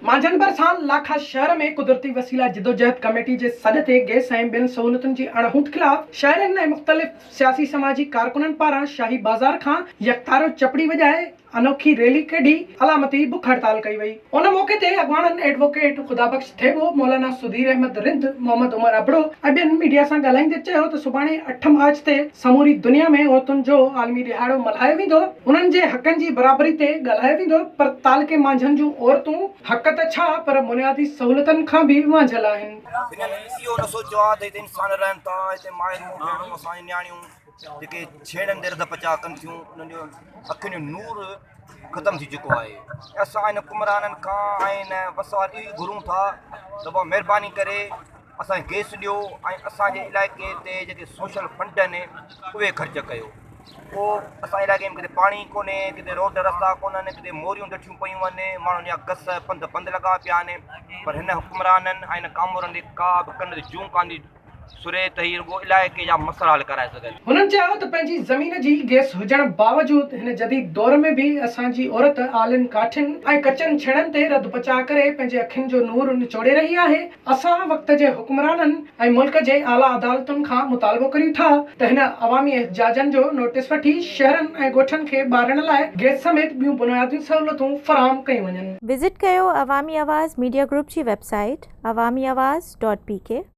مانجهند ڀرسان لاکا شهر ۾ قدرتي وسيلا جدوجهد ڪميٽي جي سڏ تي گئس ۽ ٻين سهولتن جي اڻهوند خلاف شهرين ۽ مختلف سياسي سماجي ڪارڪنن پاران شاهي بازار کان يڪتارو چپڙي وڄائي انوکي ريلي ڪڍي علامتي بک هڙتال ڪئي وئي. ان موقعي تي اڳواڻن ايڊووڪيٽ خدا بخش ٿيٻو، مولانا سڌير احمد رند، محمد عمر ابڙو ۽ ٻين ميڊيا سان ڳالهائيندي چيو ته سڀاڻي اٺ مارچ تي سموري دنيا ۾ عورتن جو عالمي ڏهاڙو ملهايو ويندو، انهن جي حقن جي برابري تي ڳالهايو ويندو پر تعلقي مانجهند جون عورتون حق ته ڇا پر بنيادي سهولتن کان به وانجهيل آهن. هنن اهو نه سوچيو آهي ته هتي انسان رهن ٿا، هتي مائرون، ڀيڻون، اسان جون نياڻيون جيڪي ڇيڻن تي رڌ پچاء ڪن ٿيون، انهن جو اکين جو نور ختم ٿي چڪو آهي. اسان هن حڪمرانن کان ۽ هن وس وارن اهو ئي گهرون ٿا ته بابا مهرباني ڪري اسان کي گئس ڏيو ۽ اسان جي علائقي تي جيڪي سوشل فنڊ آهن اهي خرچ ڪيو. پوء اسان جي علائقي ۾ ڪٿي پاڻي ڪونهي، ڪٿي روڊ رستا ڪونهن، ڪٿي موريون ڊٺيون پيون آهن، ماڻهن جا گس پنڌ بند لڳا پيا آهن پر هن حڪمرانن ۽ هن ڪامورن جي ڪا به ڪن تي جون ڪانه ٿي سري ته هي رڳو علائقي جا مسئلا حل ڪرائي سگهن. هنن چيو ته پنهنجي زمين جي گئس هجڻ باوجود هن جديد دور ۾ به اسان جي عورت آلين ڪاٺين ۽ ڪچن ڇيڻن تي رڌ پچاء ڪري پنهنجي اکين جو نور نچوڙي رهي آهي، اسان وقت جي حڪمرانن ۽ ملڪ جي اعليٰ عدالتن کان مطالبو ڪريون ٿا ته هن عوامي احتجاجن جو نوٽيس وٺي شهرن ۽ ڳوٺن کي ٻارڻ لاء گئس سميت ٻيون بنيادي سهولتون فراهم ڪيون وڃن. وزٽ ڪيو عوامي آواز ميڊيا گروپ جي website Awami Awaz dot P K.